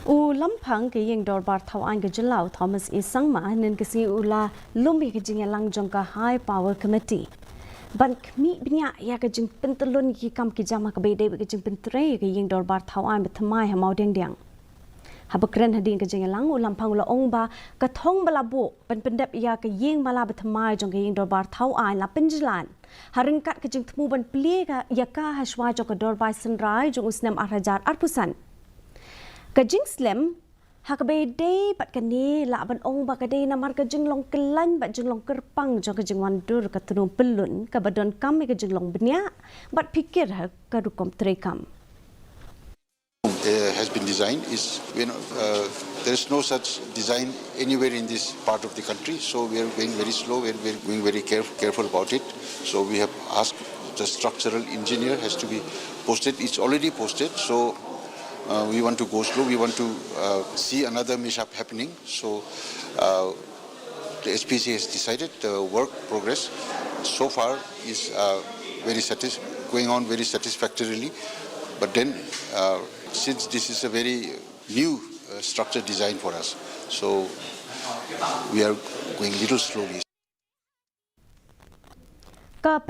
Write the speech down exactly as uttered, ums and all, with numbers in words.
U Lamphang ka Ïing Dorbar Thawaiñ ka Jylla, u Thomas A Sangma, hynnin ka sngi u la lum ïa ka jingïalang jong ka High Power Committee ban khmih bniah ïa ka jingpyntyllun ki kam ki jam ha kaba ïadei bad ka jingpyntrei ïa ka Ïing Dorbar Thawaiñ ba thymmai ha Mawdiangdiang. Haba kren hadien ka jingïalang, u Lamphang u la ong ba ka thong ba la buh ban pyndep ïa ka ïing mala ba thymmai jong ka Ïing Dorbar Thawaiñ la pynjlan ha ryngkat ka jingthmu ban plie ka ïa ka hashwa jong ka Dorbar Synrai jong u snem ar hajar arphew san. Ka jingslem ha kaba ïadei bad kane lah ban ong ba ka dei namar ka jinglong kyllaiñ bad jinglong kyrpang jong ka jingwan dur ka tnum pyllun kaba donkam ïa ka jinglong bniah bad phikir ha ka rukom treikam. Uh, has been designed is, you know, uh, there is no such design anywhere in this part of the country, so we are going very slow, we are, we are going very care, careful about it. So we have asked the structural engineer has to be posted. It's already posted, so uh, we want to go slow. We want to uh, see another mishap happening. So uh, the S P C has decided the work progress so far is uh, very satis- going on very satisfactorily. But then, uh, since this is a very new uh, structure design for us, so we are going little slowly. Ka pen